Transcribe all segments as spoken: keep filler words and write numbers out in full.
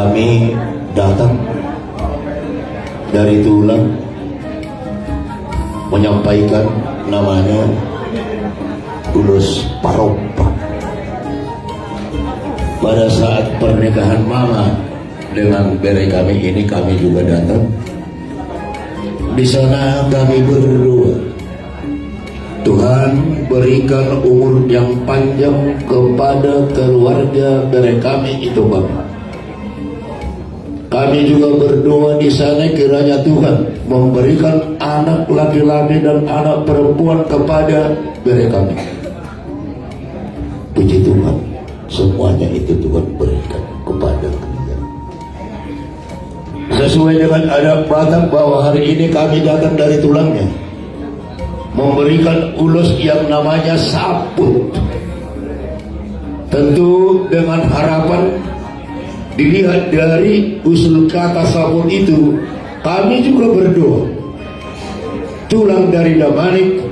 Kami datang dari Tulang menyampaikan namanya ulos parompa. Pada saat pernikahan mama dengan bere kami ini, kami juga datang. Di sana kami berdoa, Tuhan, berikan umur yang panjang kepada keluarga bere kami itu, Bapa. Kami juga berdoa di sana, kiranya Tuhan memberikan anak laki-laki dan anak perempuan kepada bere kami. Puji Tuhan, semuanya itu Tuhan berikan kepada kalian. Sesuai dengan adat Batak bahwa hari ini kami datang dari Tulangnya memberikan ulos yang namanya saput. Tentu dengan harapan, dilihat dari usul kata saput itu, kami juga berdoa, Tulang dari Damanik,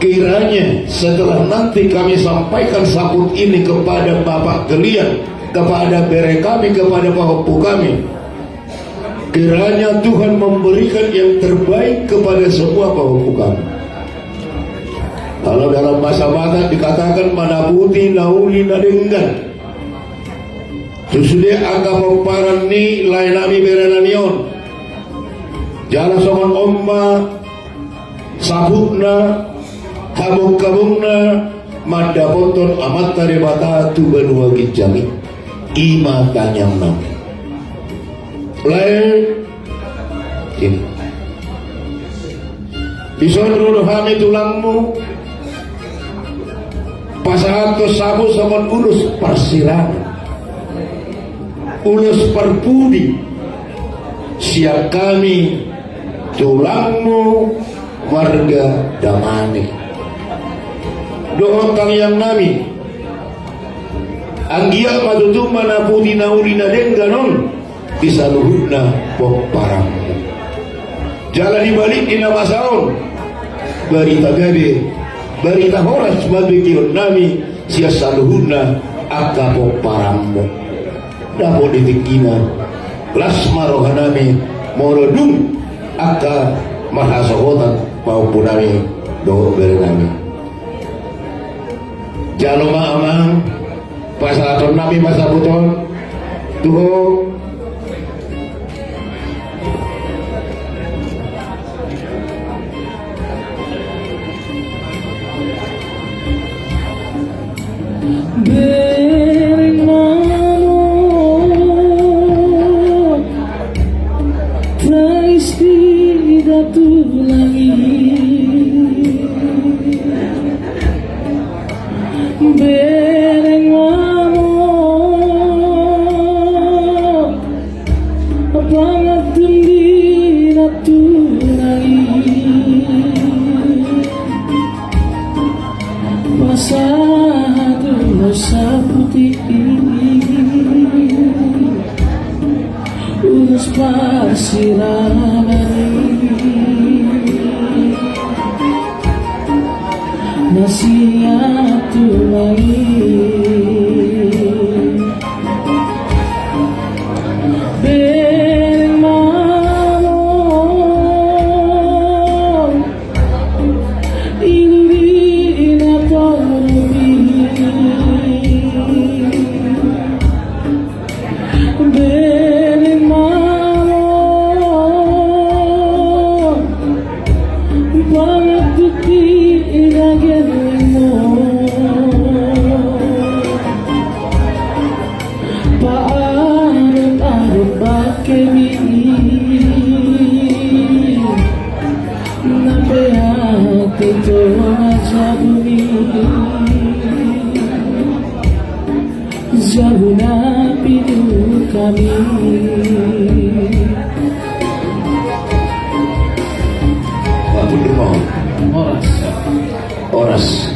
kiranya setelah nanti kami sampaikan saput ini kepada bapak kalian, kepada bere kami, kepada pahompu kami, kiranya Tuhan memberikan yang terbaik kepada semua pahompu kami. Kalau dalam bahasa Batak dikatakan, manaputi na uli na denggan. Tu sude angka pomparan ni lae nami, bere nami on. Jala songon on ma saputna, habonghabongna, mandapothon Amanta Debata tu banua ginjang i. I ma tangiang nami. Lae, dison ro do hami tulangmu pasahathon saput songon ulos parsirangan, ulos parpudi sian hami tulangmu marga Damanik dohot tangiang nami. Anggiat ma tutu manaputi na uli na denggan on di saluhutna pomparanmu. Jala di balik ni na masa on, barita gabe, barita horas ma bege on nami sian saluhutna angka pomparanmu. Dapot di tingkina, las ma roha nami molo dung angka marhasohotan pahompu nami dohot bere nami. Jalo ma amang, pasahaton nami ma saput on tu ho. Bereng ma on, tangis di datu langit. Bereng ma on, pangantusi di na tulang i. Pasahat ulos saput i, ulos parsirangan i. Na sian tulang i. Bereng ma on, i lili na torop i. Bereng ma on, pangantusi na gellengmu. Paadop-adop bangkemi, na peak di tonga jabumi. Jabu na pinungkami. Horas. Horas.